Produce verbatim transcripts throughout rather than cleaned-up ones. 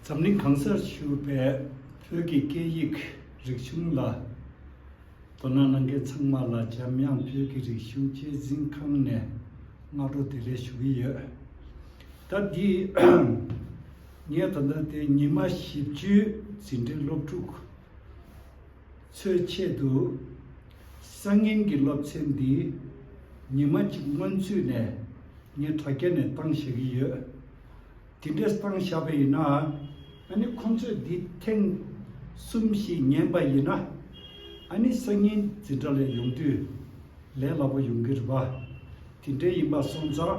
འཛམ་གླིང་གང་སར་བཞུགས་པའི་བོད་ཀྱི་སྐད་ཡིག་རིག་གཞུང་ལ་དོ་སྣང་གནང་མཁན་ཚང་མ་ལ་འཇམ་དབྱངས་བོད་ཀྱི་རིག་གཞུང་གཅེས་འཛིན་ཁང་ནས་སྔ་དྲོ་བདེ་ལེགས་ཞུ་གི་ཡོད། ད་འདི་ངས་ད་ལྟ་དེ་ཉི་མ་བཞི་བཅུའི་འཛིན་གྲྭའི་སློབ་ཕྲུག་ཚོའི་ཆེད་དུ་སང་ཉིན་གྱི་སློབ་ཚན་འདི་ཉི་མ་གཅིག་སྔོན་ཚུད་ནས་ངས་དྲ་རྒྱ་ནས་བཏང་བཞག་གི་ཡོད། དེ་འདྲས་བཏང་བཞག་པ་ཡིན་ན་ཨ་ནི་ཁོང་ཚོས་འདི་ཐེངས་གསུམ་བཞི་ཉན་པ་ཡིན་ན་ཨ་ནི་སང་ཉིན་འཛིན་གྲྭ་ལ་ཡོང་དུས་ལས་སླ་པོ་ཡོང་གི་རེད་པ། དེ་འདྲས་ཡིན་པ་སོང་ཙང་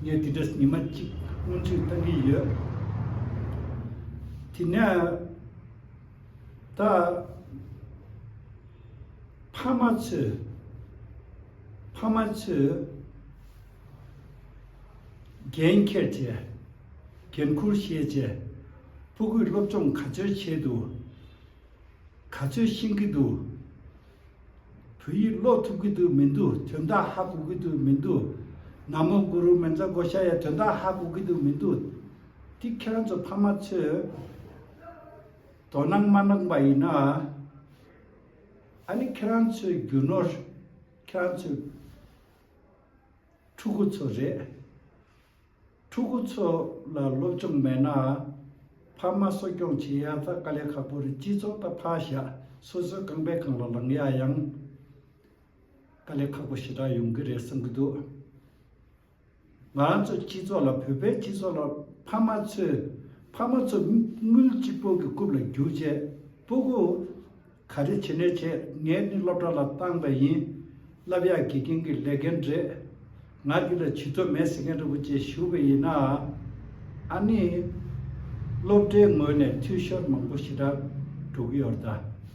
ངས་དེ་འདྲས་ཉི་མ་གཅིག་སྔོན་ཚུད་བཏང་གི་ཡོད། དེ་ནས་ད་ཕ་མ་ཚོས་ཕ་མ་ཚོས་འགན་འཁྱེར་བྱས་འགན་འཁུར་བཞེས་བྱས་ཕྲུ་གུའི་སློབ་སྦྱོང་ག་ཚོད་བྱས་འདུག་ག་ཚོད་ཤེས་ཀྱི་འདུག་བོད་ཡིག་ཀློག་ཐུབ་ཀྱི་འདུག་མི་འདུག་དོན་དག་ཧ་གོ་གི་འདུག་མི་འདུག་ན་མོ་གུ་རུ་མེ་ཛ་གོ་ཤ་ཡ་དོན་དག་ཧ་གོ་གི་འདུག་མི་འདུག་དེ་ཁྱེད་རང་ཚོ་ཕ་མ་ཚོས་དོ་སྣང་མ་གནང་པ་ཡིན་ན་ཨ་ནི་ཁྱེད་རང་ཚོའི་རྒྱུ་ནོར་ཁྱེད་རང་ཚོའི་ཕྲུ་གུ་ཚོ་རེད། ཕྲུ་གུ་ཚོ་ལ་སློབ་སྦྱོང་མེད་ན་ཕ་མ་གསོ་སྐྱོང་བྱེད་ཡ་ད་དཀའ་ལས་ཁག་པོ་རེད། སྤྱི་ཚོགས་ད་ཕར་བཞག་སོ་སོའི་རྐང་པའི་སྒང་ལ་ལངས་ཡ་ཡང་དཀའ་ལས་ཁག་པོ་ཞེ་དྲག་ཡོང་གི་རེད་བསམ་གྱི་འདུག་ང་རང་ཚོ་སྤྱི་ཚོགས་ལ་བོད་པའི་སྤྱི་ཚོགས་ལ་ཕ་མ་ཚོས་ཕ་མ་ཚོ་དངུལ་གཅིག་པོ་གི་རྐུབ་ལ་རྒྱུག་བྱས་ཕྲུ་གུ་ག་རེ་བྱེད་ནས་བྱེད། ངས་ནི་སློབ་གྲྭ་ལ་བཏང་པ་ཡིན། བསླབ་ཡག་དགེ་རྒན་གྱི་ལས་འགན་རེད། ང་འདི་ལ་བྱེད་ཐབས་མེད་ཟེར་མཁན་འདྲ་པོ་ཅིག་ཞུ་བ་ཡིན་ན། ཨ་ནི་སློབ་གྲྭའི་ངོས་ནས་འཐུས་ཤོར་མང་པོ་ཞེ་དྲག་འགྲོ་གི་ཡོད་རེད། ད་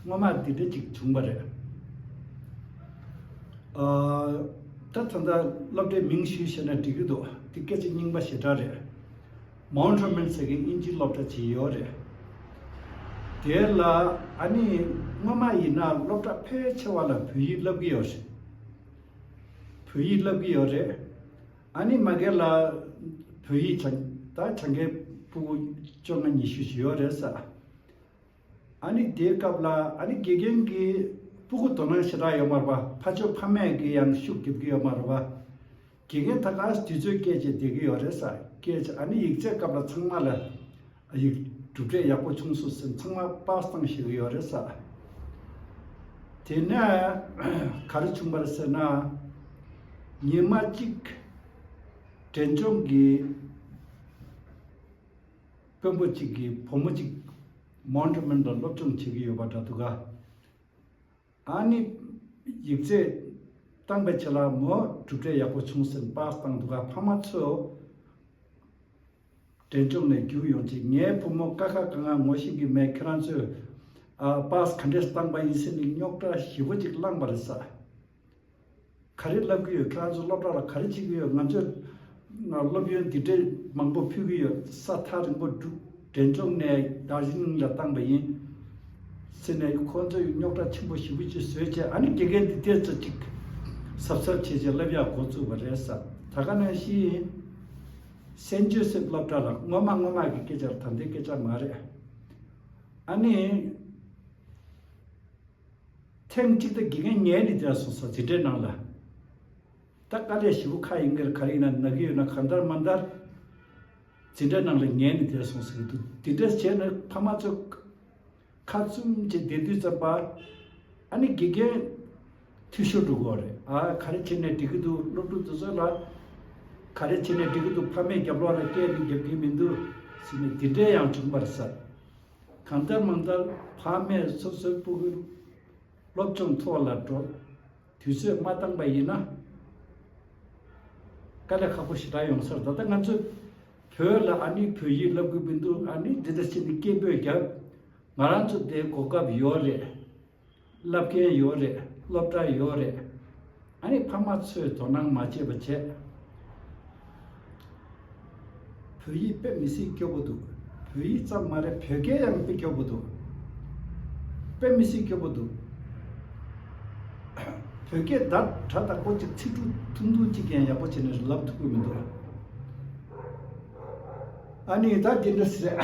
སྔོན་མ་འདི་འདྲ་ཅིག་བྱུང་བ་རེད། ཨ། ད་ད་ལྟ་སློབ་གྲྭའི་མིང་ཞུས་བཤད་ན་འགྲིག་གི་འདུག་འདི་སྐད་ཆ་རྙིང་པ་ཞེ་དྲག་རེད། མོན་ཊོ་མེན་ཟེར་མཁན་དབྱིན་ཇིའི་སློབ་གྲྭ་ཅིག་ཡོད་རེད། དེ་ལ་ཨ་ནི་སྔོན་མ་ཡིན་ན་སློབ་གྲྭ་ཕལ་ཆེ་བ་ལ་བོད་ཡིག་བསླབ་ཀྱི་ཡོད་རེད། བོད་ཡིག་བསླབ་ཀྱི་ཡོད་རེད། ཨ་ནི་མ་གི་ལ་བོད་ཡིག་སྦྱང་ད་སྦྱང་མཁན་ཕྲུ་གུ་བཅོ་ལྔ་ཉི་ཤུ་ཞིག་ཡོད་རེད་ས། ཨ་ནི་དེའི་སྐབས་ལ་ཨ་ནི་དགེ་རྒན་གྱིས་ཕྲུ་གུ་དོ་སྣང་ཞེ་དྲག་ཡོད་མ་རེད་པ། ཕ་ཆོས་ཕ་མས་ཀྱིས་ཡང་ཤུགས་རྒྱབ་ཀྱི་ཡོད་མ་རེད་པ། དགེ་རྒན་ད་ག་དུས་ཚོད་སྐད་ཆ་བསྡད་ཀྱི་ཡོད་རེད་ས། སྐད་ཆ་ཨ་ནི་ཡིག་ཚད་སྐབས་ལ་ཚང་མ་ལ་ཡིག་གྲུབ་འབྲས་ཡག་པོ་བྱུང་སོང་ཟེར་ཚང་མ་པཱ་སི་བཏང་ཤེས་ཀྱི་ཡོད་རེད་ས། དེ་ནས་ག་རེ་བྱུང་བ་རེད་ཟེར་ན། ཉི་མ་གཅིག་འབྲས་ལྗོངས་ཀྱི་དཔོན་པོ་གཅིག་གིས་བུ་མོ་གཅིག་མོན་ཊོ་མེན་ལ་སློབ་སྦྱོང་བྱེད་ཀྱི་ཡོད་པ་འདྲ་འདུག་ག་ཨ་ནི་ཡིག་ཚད་བཏང་པའི་ཆེད་ལ་མོ་གྲུབ་འབྲས་ཡག་པོ་བྱུང་ཟེར་པཱ་སི་བཏང་འདུག་ག་ཕ་མ་ཚོས་འབྲས་ལྗོངས་ནས་རྒྱུགས་ཡོང་ཅིག་ངའི་བུ་མོ་ཀ་ཁ་ག་ང་ངོ་ཤེས་ཀྱི་མེད། ཁྱེད་རང་ཚོས་ཨ་པཱ་སི་ག་འདྲས་བཏང་པ་ཡིན་ཟེར་ནས་རྙོག་དྲ་ཞེ་པོ་ཅིག་བསླངས་པ་རེད་ས། ག་རེ་བསླབ་ཀྱི་ཡོད། ཁྱེད་རང་ཚོ་སློབ་གྲྭ་ལ་ག་རེ་བྱེད་ཀྱི་ཡོད། ང་ཚོས་སློབ་ཡོན་འདི་འདྲའི་མང་པོ་ཕུལ་གྱི་ཡོད། ས་ཐག་རིང་པོ་འགྲོ་འབྲས་ལྗོངས་ནས་དར་ཇི་ལིང་ལ་བཏང་པ་ཡིན་ཟེར་ནས་ཁོ་ཚོས་རྙོག་དྲ་ཆེན་པོ་ཞེ་པོ་ཅིག་བཟོས་བྱས་ཨ་ནི་དགེ་རྒན་འདི་ལྟས་ཚོ་ཅིག་གཟབ་གཟབ་བྱས་བྱས་བསླབ་ཡག་འགོ་བཙུགས་པ་རེད་ས། ད་ག་ནང་བཞིན་སེན་ཇོ་སེབ་སློབ་གྲྭ་ལ་སྔོན་མ་སྔོན་མ་གི་སྐད་ཆ་ད་ལྟའི་སྐད་ཆ་མ་རེད། ཨ་ནི། ཐེངས་གཅིག་ད་དགེ་རྒན་ཉལ་ནས་བསྡད་སོང་ས་འཛིན་གྲྭའི་ནང་ལ། ད་དཀའ་ལས་ཞེ་པོ་ཁག་ཡིན་གྱི་རེད། ག་རེ་ཡིན་ན་ན་གི་ཡོད་ན་གང་ལྟར་མ་ལྟར་འཛིན་གྲྭའི་ནང་ལ་ཉལ་ནས་བསྡད་སོང་ཟེར་གྱི་འདུག་དེ་འདྲ་བྱས་ན་ཕ་མ་ཚོ་ཁ་བཙུམ་བྱས་བསྡད་དུས་ཙམ་པ་ཨ་ནི་དགེ་རྒན་འཐུས་ཤོར་འགྲོ་གི་ཡོད་རེད། ཨ་ག་རེ་བྱས་ནས་འགྲིག་གི་འདུག་སློབ་ཕྲུག་དེ་ཚོ་ལ་ག་རེ་བྱས་ནས་འགྲིག་གི་འདུག་ཕ་མས་རྒྱབ་ལོགས་ལ་སྐད་ནི་རྒྱབ་ཀྱི་མི་འདུག་ཟེར་ནས་དེ་འདྲའི་ཡང་བྱུང་བ་རེད་ས། གང་ལྟར་མང་ལྟར་ཕ་མས་སོ་སོའི་ཕྲུ་གུའི་སློབ་སྦྱོང་ཐོག་ལ་འགྲོ་དུས་ཚོད་མ་བཏང་པ་ཡིན་ན་དཀའ་ལས་ཁག་པོ་ཞེ་དྲག་ཡོང་ས་རེད། ད་ལྟ་ང་ཚོ་བོད་ལ་ཨ་ནི་བོད་ཡིག་བསླབ་དགོས་མི་འདུག་ཨ་ནི་འདི་ལྟ་བྱས་ནས་སྐད་འབོད་རྒྱབ། ང་རང་ཚོ་དེའི་གོ་སྐབས་ཡོད་རེད། བསླབ་མཁན་ཡོད་རེད། སློབ་གྲྭ་ཡོད་རེད། ཨ་ནི་ཕ་མ་ཚོས་དོ་སྣང་མ་བྱས་པ་བྱས། བོད་ཡིག་དཔེ་མི་སྲིད་སྐྱོ་པོ་འདུག་བོད་ཡིག་ཙམ་མ་རེད། བོད་སྐད་ཡང་དཔེ་སྐྱོ་པོ་འདུག་དཔེ་མི་སྲིད་སྐྱོ་པོ་འདུག་བོད་སྐད་བརྡ་སྒྲ་དག་པོ་གཅིག་ཚིག་འབྲུ་ཐུང་ཐུང་གཅིག་ཀྱང་ཡག་པོ་བྱས་ནས་ལབ་ཐུབ་ཀྱི་མི་འདུག་ཨ་ནི་ད་འདི་འདྲ་ཟེར།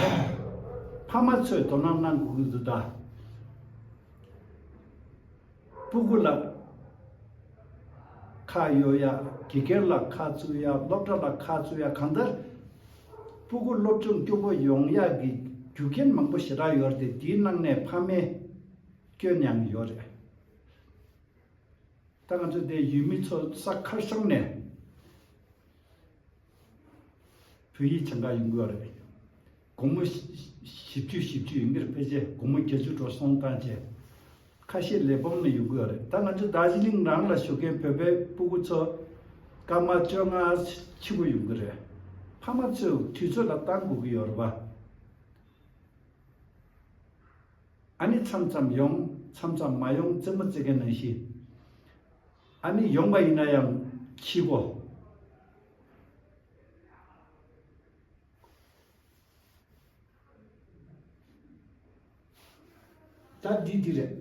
ཕ་མ་ཚོས་དོ་སྣང་གནང་དགོས་ཀྱི་འདུག་ད། སྤུ་གུ་ལ་ཁ་གཡོག་ཡ། དགེ་རྒན་ལ་ཁ་བཙུགས་ཡ། སློབ་གྲྭ་ལ་ཁ་བཙུགས་ཡ། གང་ལྟར་སྤུ་གུ་སློབ་སྦྱོང་སྐྱོ་པོ་ཡོང་ཡག་གི་རྒྱུ་རྐྱེན་མང་པོ་ཞེ་དྲག་ཡོད་རེད་དེ། དེའི་ནང་ནས་ཕ་མས་སྐྱོན་ཡང་ཡོད་རེད། ད་ང་ཚོ་དེ་ཡུལ་མི་ཚོ་ས་ཁར་སང་ནས་བོད་ཡིག་སྦྱང་ག་ཡོང་གི་ཡོད་རེད། སྒོར་མོ་བཞི་བཅུ་བཞི་བཅུ་ཡོང་གི་རེད། ཕལ་ཆེར་སྒོར་མོ་བརྒྱད་ཅུ་འགྲོ་སོང་བཏང་བྱས། ཁ་ཤས་ལས་བུད་ནས་ཡོང་གི་ཡོད་རེད། ད་ང་ཚོ་རྡོ་རྗེ་གླིང་རང་ལ་བཞུགས་མཁན་བོད་པའི་སྤུ་གུ་ཚོ་སྐར་མ་བཅོ་ལྔ་ཕྱི་པོ་ཡོང་གི་རེད། ཕ་མ་ཚོས་དུས་ཚོད་ལ་བཏང་དགོས་ཀྱི་ཡོད་རེད་པ། ཨ་ནི་མཚམས་མཚམས་ཡོང་། མཚམས་མཚམས་མ་ཡོང་། རྩེད་མོ་རྩེ་མཁན་ནང་བཞིན། ཨ་ནི་ཡོང་པ་ཡིན་ན་ཡང་ཕྱི་པོ། ད་འདི་འདི་རེད།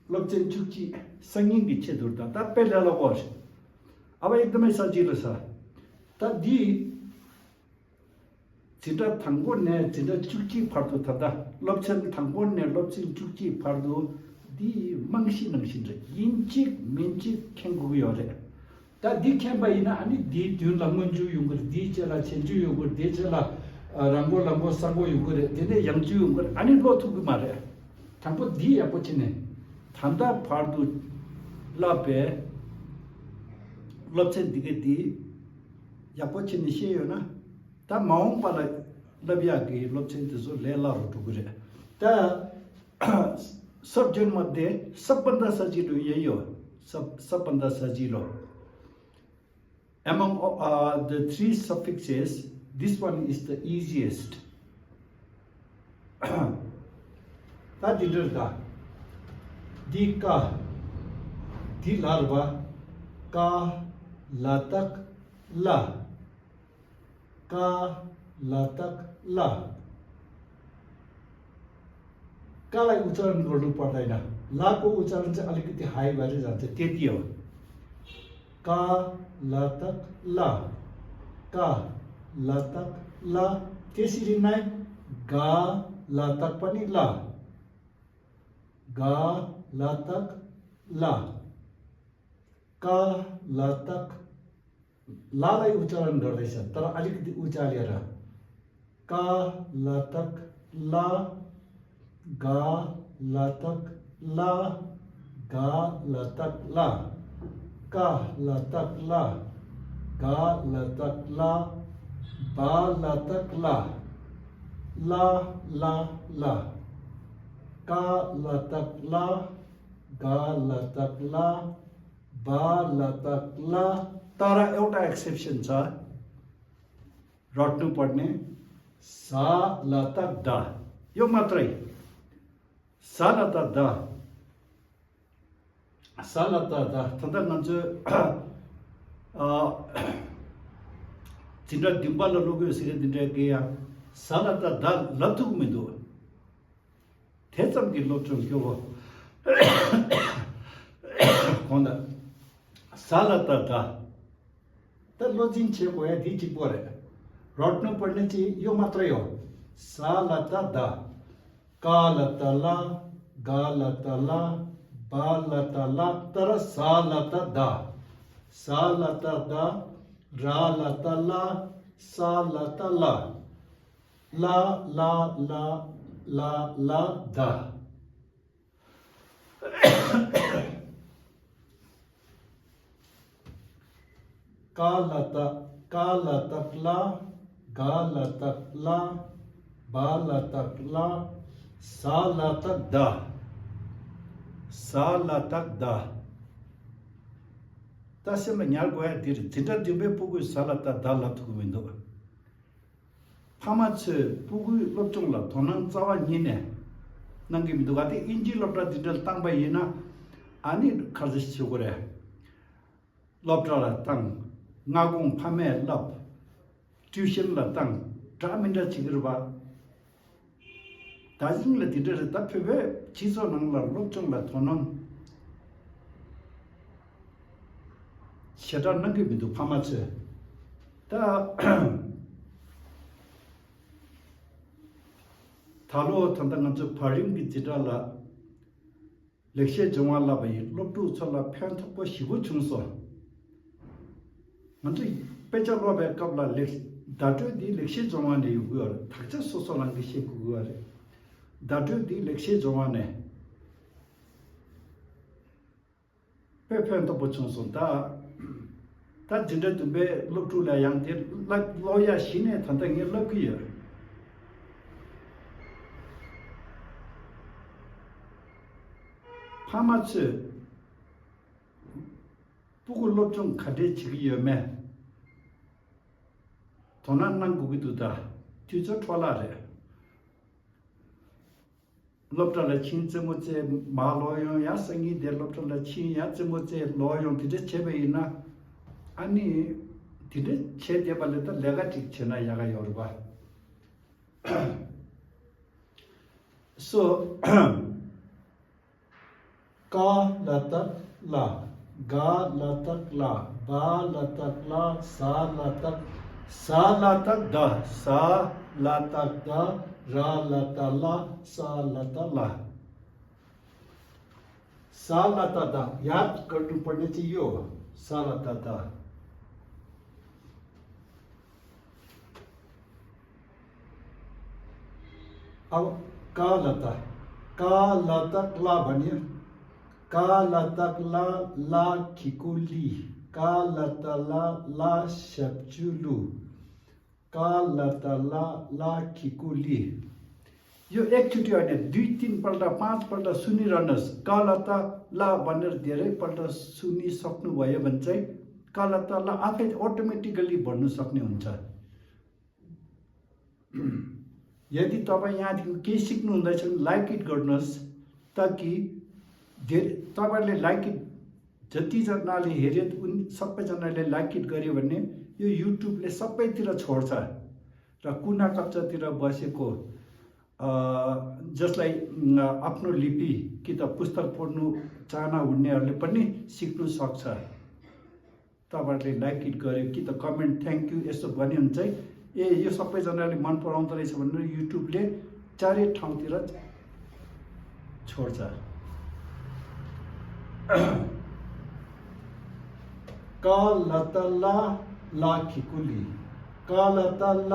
སློབ་ཚན་བཅུ་གཅིག་སང་ཉིན་གྱི་ཆེད་དུ། ད་ད་དཔེ་ལས་སླ་པོ་རེད། ཨ་བ་ཡིག་དམ་ས་ཅི་ལ་ས། ད་འདི། འཛིན་གྲྭ་དང་པོ་ནས་འཛིན་གྲྭ་བཅུ་གཅིག་བར་དུ། ད་ལྟ་སློབ་ཚན་དང་པོ་ནས་སློབ་ཚན་བཅུ་གཅིག་བར་དུ་འདི་རྨང་གཞི་ནང་བཞིན་རེད། ཡིན་གཅིག་མིན་གཅིག་མཁྱེན་དགོས་ཀྱི་ཡོད་རེད། ད་འདི་མཁྱེན་པ་ཡིན་ན་ཨ་ནི་འདིའི་མདུན་ལ་སྔོན་འཇུག་ཡོང་གི་རེད། འདིའི་རྗེས་ལ་རྗེས་འཇུག་ཡོང་གི་རེད། འདིའི་རྗེས་ལ་ཨ་རང་མགོ་ལག་མགོ་ས་མགོ་ཡོང་གི་རེད། དེ་ནས་ཡང་འཇུག་ཡོང་གི་རེད། ཨ་ནི་ཀློག་ཐུབ་ཀྱི་མ་རེད། དང་པོ་འདི་ཡག་པོ་བྱས་ནས་ད་ལྟ་བར་དུ་བསླབས་པའི་སློབ་ཚན་འདི་ག་འདི་ཡག་པོ་བྱས་ནས་ཤེས་ཡོད་ན། ད་མ་འོངས་པ་ལ་བསླབ་ཡག་གི་སློབ་ཚན་དེ་ཚོ་ལས་སླ་རུ་འགྲོ་གི་རེད། ད་སབ་ཇོན་མ་དེ་སབ་པན་དྷ་ས་ཅི་ལོ་ཡ་ཡོ། སབ་སབ་པན་དྷ་ས་ཅི་ལོ། Among uh, the three suffixes, this one is the easiest. ད་འདི་འདྲར་ད། འདི་ཀ། འདི་ལ་ར་བ། ཀ་ལ་བཏགས་ལ། ཀ་ལ་བཏགས་ལ། ཀ་ལ་ཨུ་ཅ་རན་གོ་ལུ་པར་ད་ཡིན་ན། ལ་ཀོ་ཨུ་ཅ་རན་ཅི་ཨ་ལི་ཀི་ཏི་ཧའི་བ་རི་ཟ་ཏེ་ཏེ་ཏི་ཡོ། ཀ་ལ་བཏགས་ལ། ཀ་ལ་བཏགས་ལ། ཏེ་སི་རི་ནའི། ག་ལ་བཏགས་པ་ནི་ལ། ག་ལ་བཏགས་ལ། ཀ་ལ་བཏགས། ལ་ལ་ཡི་ཨུ་ཅ་རན་འདྲ་རེད་ཤག་ད་ར་ཨ་ལི་ཀི་ཏི་ཨུ་ཅ་ལི་ཡ་ར། ཀ་ལ་བཏགས་ལ། ག་ལ་བཏགས་ལ། ག་ལ་བཏགས་ལ། ཀ་ལ་བཏགས་ལ། ག་ལ་བཏགས་ལ། བ་ལ་བཏགས་ལ། ལ་ལ་ལ། ཀ་ལ་བཏགས་ལ། ག་ལ་བཏགས་ལ། བ་ལ་བཏགས་ལ། ད་ར་ཨེའུ་ཊ་ཨེག་སེབ་ཤན་ཚ། རོ་ཊི་ནུ་པར་ཊ་ནེ། ས་ལ་བཏགས་ད། ཡོད་མ་ཏྲེ། ས་ལ་བཏགས་ད། ས་ལ་བཏགས་ད། ད་ལྟ་ང་ཚོས་ཨ་འཛིན་གྲྭ་བདུན་པ་ལ་སློབ་དགོས་ཟེར་གི་འདི་འདྲའི་གི་ཡང་ས་ལ་བཏགས་ད་ལབ་ཐུབ་ཀྱི་མི་འདུག་དེ་ཙམ་གྱི་སློབ་སྦྱོང་སྐྱོ་བོ། གོང་དང་། ས་ལ་བཏགས་ད། ད་བློ་འཛིན་བྱེད་དགོས་ཡ་འདི་གཅིག་པོ་རེད། རོ་ཊི་ནུ་པར་ཊ་ནེ་ཅི་ཡོད་མ་ཏྲེ་ཡོ། ས་ལ་བཏགས་ད། ཀ་ལ་བཏགས་ལ། ག་ལ་བཏགས་ལ། བ་ལ་བཏགས་ལ། ད་ར་ས་ལ་བཏགས་ད། ས་ལ་བཏགས་ད། ར་ལ་བཏགས་ར། ས་ལ་བཏགས་ལ། ལ་ལ་ལ་ལ་ལ་ད། ཀ་ལ་བཏགས། ཀ་ལ་བཏགས་ལ། ག་ལ་བཏགས་ག། བ་ལ་བཏགས་བ། ས་ལ་བཏགས་སྡ། ས་ལ་བཏགས་སྡ། ད་སེམས་ལ་ཉར་དགོས་ཡ་འདི་རེད། འཛིན་གྲྭ་བདུན་པའི་སྤུ་གུས་ས་ལ་བཏགས་སྡ་ལབ་ཐུབ་ཀྱི་མི་འདུག་ཕ་མ་ཚོས་སྤུ་གུའི་སློབ་སྦྱོང་ལ་དོ་སྣང་རྩ་བ་ཉིད་ནས་གནང་གི་མི་འདུག་ག་དེ་དབྱིན་ཇིའི་སློབ་གྲྭ་འདི་འདྲ་ལ་བཏང་པ་ཡིན་ན། ཨ་ནི་ག་རེ་ཞུ་དགོས་རེད། སློབ་གྲྭ་ལ་བཏང་། སྔ་དགོང་ཕ་མས་བསླབ། ཊིའུ་ཤན་ལ་བཏང་། འདྲ་མི་འདྲ་བྱེད་ཀྱི་རེད་པ། ད་གཞུང་ལ་དེ་འདྲ་རེད། ད་བོད་པའི་སྤྱི་ཚོགས་ནང་ལ་སློབ་སྦྱོང་ལ་དོ་སྣང་ ཞེ་དྲག་གནང་གི་མི་འདུག་ཕ་མ་ཚོས། ད་ད་ལོ་ད་ལྟ་ང་ཚོ་བར་རིམ་གྱི་འཛིན་གྲྭ་ལ་ལེགས་བཤད་ལྗོན་དབང་བསླབས་པ་ཡིས་སློབ་ཕྲུག་ཚོ་ལ་ཕན་ཐོགས་པོ་ཞེ་པོ་བྱུང་སོང་། ང་ཚོས་དཔེ་ཆ་ཀློག་པའི་སྐབས་ལ་ལེགས་བརྡ་སྤྲོད་འདི་ལེགས་བཤད་ལྗོན་དབང་ནས་ཡོང་གི་ཡོད་རེད། དག་ཆ་སོ་སོ་རང་གིས་ཤེས་དགོས་ཀྱི་ཡོད་རེད། བརྡ་སྤྲོད་འདི་ལེགས་བཤད་ལྗོན་དབང་ནས། དཔེ་ཕན་ཐོགས་པོ་བྱུང་སོང་། ད་ད་འཛིན་གྲྭ་བདུན་པའི་སློབ་ཕྲུག་ལ་ཡང་དེ་བསླབ་ཀློག་ཡ་གཞི་ནས་ད་ལྟ་ངས་བསླབ་ཀྱི་ཡོད། ཕ་མ་ཚོས་སྤུ་གུ་སློབ་སྦྱོང་ག་འདྲས་བྱེད་ཀྱི་ཡོད་མེད་དོ་སྣང་གནང་དགོས་ཀྱི་འདུག་ད་དུས་ཚོད་འཕྲོ་བརླག་རེད། སློབ་གྲྭ་ལ་ཕྱིན་རྩེད་མོ་རྩེ་མར་ལོག་ཡོང་། ཡང་སང་ཉིན་དེ་སློབ་གྲྭ་ལ་ཕྱིན་ཡང་རྩེད་མོ་རྩེ་ལོག་ཡོང་། དེ་འདྲ་བྱས་པ་ཡིན་ན། ཨ་ནི་དེ་འདྲ་བྱས་བསྡད་པ་ལས་ད་ལས་ཀ་ཅིག་བྱས་ན་ཡག་ག་ཡོད་རེད་པ། སོ། ཀ་ལ་བཏགས་ཀླ། ག་ལ་བཏགས་གླ། བ་ལ་བཏགས་བླ། ཟ་ལ་བཏགས། ཟ་ལ་བཏགས་ཟླ། ཟ་ལ་བཏགས་ཟླ། ར་ལ་བཏགས་རླ། ས་ལ་བཏགས་སླ། ས་ལ་བཏགས་སླ། याद गर्नुपर्ने चाहिँ यो हो। स ल त द। अब क ल त, क ल त क्ल भन्यो। क ल त क्ल, ल खिकु लि। क ल त ल, ल स्याप्चु लु। क ल त ल, ल खिकु लि। यो एकचोटि होइन, दुई तिनपल्ट, पाँचपल्ट सुनिरहनुहोस्। क ल त ल भनेर धेरैपल्ट सुनिसक्नुभयो भने चाहिँ क ल त ल आफै अटोमेटिकल्ली भन्नु सक्ने हुन्छ। यदि तपाईँ यहाँदेखि केही सिक्नुहुँदैछ भने like it गर्नुहोस्, ताकि धेरै, तपाईँहरूले like it जतिजनाले हेऱ्यो उन सबैजनाले like it गर्यो भने यो युट्युबले सबैतिर छोड्छ र कुना कप्चातिर बसेको, अ, जसलाई, अ, आफ्नो लिपि कि त पुस्तक पढ्नु चाहना हुनेहरूले पनि सिक्नु सक्छ। तपाईँहरूले like it गर्यो कि त comment thank you यसो भन्यो भने चाहिँ, ए, यो सबैजनाले मन पराउँदो रहेछ भनेर युट्युबले चारै ठाउँतिर छोड्छ। क ल त ल, ल खिकु लि। क ल त ल,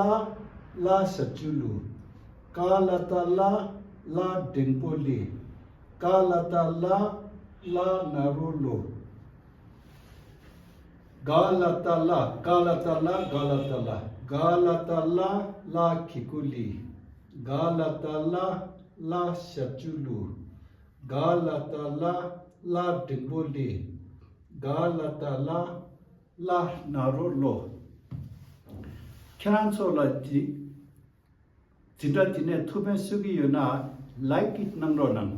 ल स्याप्चु लु। क ल त ल, ल ढेङ्पो लि। क ल त ल, ल नारो लो। ग ल त ल, ग ल त ल, ग ल त ल, ग ल त ल, ल खिकु लि। ग ल त ल, ल स्याप्चु लु। ग ल त ल, ल ढेङ्पो लि। ग ल त ल, ल नारो लो། ཁྱེད་རང་ཚོ་ལ་དེ། འཛིན་གྲྭ་འདི་ནས་ཐུགས་ཕན་གསོས་ཀྱི་ཡོད་ན་like it གནང་རོགས་གནང་།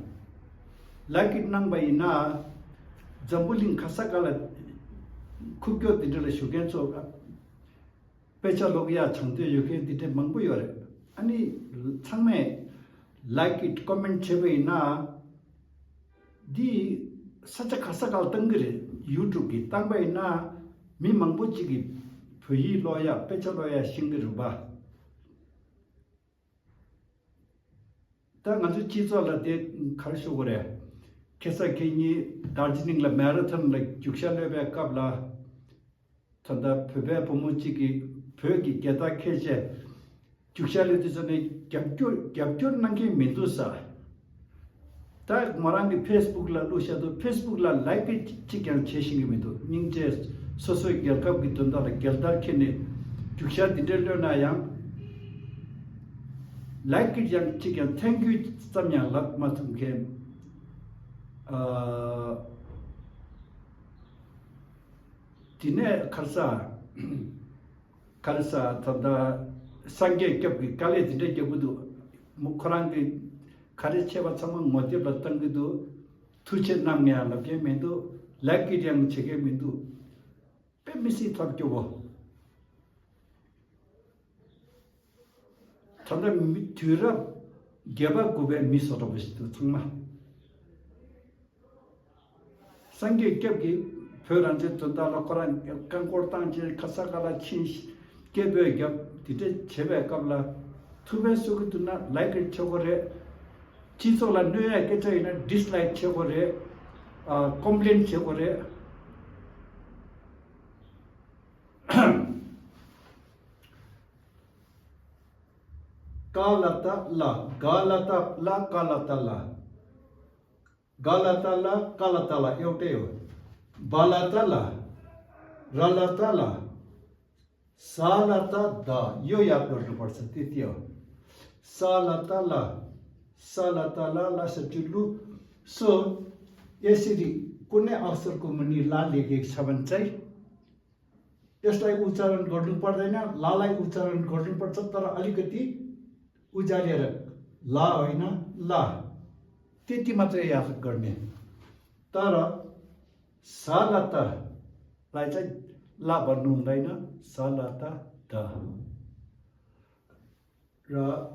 like it གནང་པ་ཡིན་ན་འཛམ་བུ་གླིང་ག་ས་ག་ལ་ཁུག་ཀྱོག་འདི་འདྲ་ལ་བཞུགས་མཁན་ཚོ། དཔེ་ཆ་ཀློག་ཡ་དྲང་དོད་ཡོད་མཁན་འདི་འདྲ་མང་པོ་ཡོད་རེད། ཨ་ནི་ཚང་མས་like it comment བྱས་པ་ཡིན་ན། འདི་ས་ཆ་ག་ས་ག་ལ་བཏང་གི་རེད། ཡུ་ཊུབ་གི་བཏང་པ་ཡིན་ན་མི་མང་པོ་ཅིག་གིས་བོད་ཡིག་ཀློག་ཡ་དཔེ་ཆ་ཀློག་ཡ་ཤེས་ཀྱི་རེད་པ། ད་ང་ཚོའི་སྤྱི་ཚོགས་ལ་དེ་ག་རེ་ཞུ་དགོས་རེད། ཁ་སང་ཁ་ཉིན་དར་ཇི་ལིང་ལ་མེ་ར་ཐོན་ལ་རྒྱུག་ཤར་གློད་པའི་སྐབས་ལ། ད་ལྟ་བོད་པའི་བུ་མོ་གཅིག་གིས་བོད་ཀྱི་རྒྱལ་དར་འཁྱེར་བྱས་རྒྱུག་ཤར་གློད་དུས་ཙམ་ནས་རྒྱབ་སྐྱོར་རྒྱབ་སྐྱོར་གནང་མཁན་མི་འདུག་ས། ད་མོ་རང་གི་ཕེ་སི་བུག་ལ་བླུགས་བཞག་འདུག་ཕེ་སི་བུག་ལ་ལའིཀ་གཅིག་ཀྱང་བྱེད་ཤེས་ཀྱི་མི་འདུག་སྙིང་རྗེ། སོ་སོའི་རྒྱལ་ཁབ་ཀྱི་དོན་དག་ལ་རྒྱལ་དར་འཁྱེར་ནས་རྒྱུག་ཤར་འདི་འདྲའི་གློད་ན་ཡང་ལའིཀ་ཡང་གཅིག་ཀྱང་ཐེང་ཀིའུ་ཙམ་ཡང་ལབ་མ་ཐུབ་མཁན། ཨ། དེ་ནས་ཁར་ས། ག་རེ་ཟ་ད་ལྟ་སངས་རྒྱས་སྐྱབས་ཀྱི་དཀའ་ལས་དེ་འདྲ་རྒྱག་གི་འདུག་མོ་ཁོ་རང་གི་ག་རེ་བྱས་པ་ཚང་མ་ངོ་དེབ་ལ་བཏང་གི་འདུག་ཐུགས་ཆེ་གནང་ངས་ལབ་མཁན་མི་འདུག་ལའིཀ་ཡང་བྱེད་མཁན་མི་འདུག་དཔེ་མི་སྲིད་ཐབས་སྐྱོ་བོ། ད་ལྟ་མི་དུས་རབས་བརྒྱད་པ་དགུ་པའི་མི་བཟོ་འདྲ་པོ་ཞིག་འདུག་ཚང་མ། སངས་རྒྱས་སྐྱབས་ཀྱི་ བོད་རང་བཙན་དོན་དག་ལ་ཁོ་རང་རྐང་འཁོར་བཏང་བྱས་ཁ་ས་ཁ་ལ་ཕྱིན། སྐད་འབོད་བརྒྱབ། དེ་འདྲ་བྱེད་པའི་སྐབས་ལ་ཐུགས་ཕན་གསོས་ཀྱི་འདུག་ན་ལའིཀ་བྱེད་དགོས་རེད། སྤྱི་ཚོགས་ལ་གནོད་ཡ་སྐད་ཆ་ཡིན་ན་ཌིས་ལའིཀ་བྱེད་དགོས་རེད། ཨ་ཀོམ་པི་ལེན་བྱེད་དགོས་རེད། ཀ་ལ་ཏ་ལ། ག་ལ་ཏ་ལ། ཀ་ལ་ཏ་ལ། ག་ལ་ཏ་ལ། ཀ་ལ་ཏ་ལ་ཡོད་དེ་ཡོད། བ་ལ་ཏ་ལ། ར་ལ་ཏ་ལ། ས་ལ་ཏ་ད། ཡོ་ཡ་གོ་རུ་པར་ས་ཏི་ཏི་ཡོ། ས་ལ་ཏ་ལ། ས་ལ་ཏ་ལ། ལ་ས་ཅུ་ལུ། So, यसरी कुनै अक्षरको मुनि ला लेखेको छ भने चाहिँ यसलाई उच्चारण गर्नुपर्दैन। लालाई उच्चारण गर्नुपर्छ, तर अलिकति उजालेर। ला होइन, ला। त्यति मात्रै याद गर्ने। तर सा ल त लाई चाहिँ ला भन्नु हुँदैन। सा ल त द। र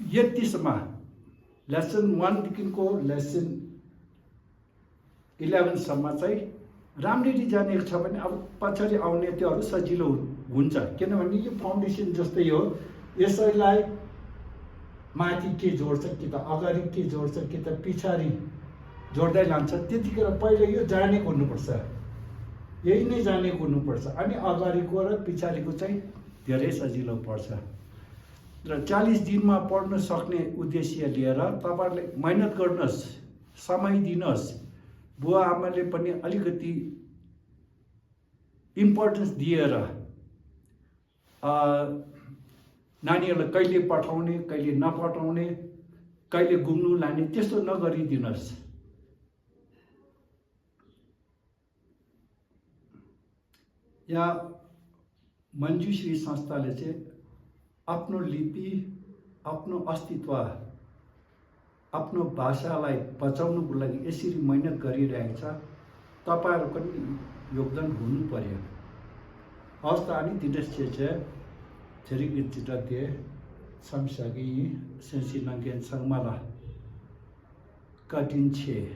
यतिसम्म, लेसन वानदेखिको लेसन इलेभेनसम्म चाहिँ राम्ररी जानेको छ भने अब पछाडि आउने त्योहरू सजिलो हुन्- हुन्छ। किनभने यो फाउन्डेसन जस्तै हो। यसैलाई माथि के जोड्छ, कि त अगाडि के जोड्छ, कि त पछाडि जोड्दै लान्छ। त्यतिखेर पहिला यो जानेको हुनुपर्छ, यही नै जानेको हुनुपर्छ। अनि अगाडिको र पछाडिको चाहिँ धेरै सजिलो पर्छ। र चालिस दिनमा पढ्न सक्ने उद्देश्य लिएर तपाईँहरूले मेहनत गर्नुहोस्, समय दिनुहोस्। बुवा आमाले पनि अलिकति इम्पोर्टेन्स दिएर, अ, नानीहरूलाई कहिले पठाउने, कहिले नपठाउने, कहिले घुम्नु लाने, त्यस्तो नगरिदिनुहोस्। यहाँ मञ्जुश्री संस्थाले चाहिँ आफ्नो लिपि, आफ्नो अस्तित्व, आफ्नो भाषालाई बचाउनको लागि यसरी मेहनत गरिरहेको छ। तपाईँहरू पनि योगदान हुनु पर्यो। हवस् त, अनि दिनेश छेचे, थेरिक चिटा दे, छम सागी, सेन्सी नङ्गेन छङमाला, कठिन छे।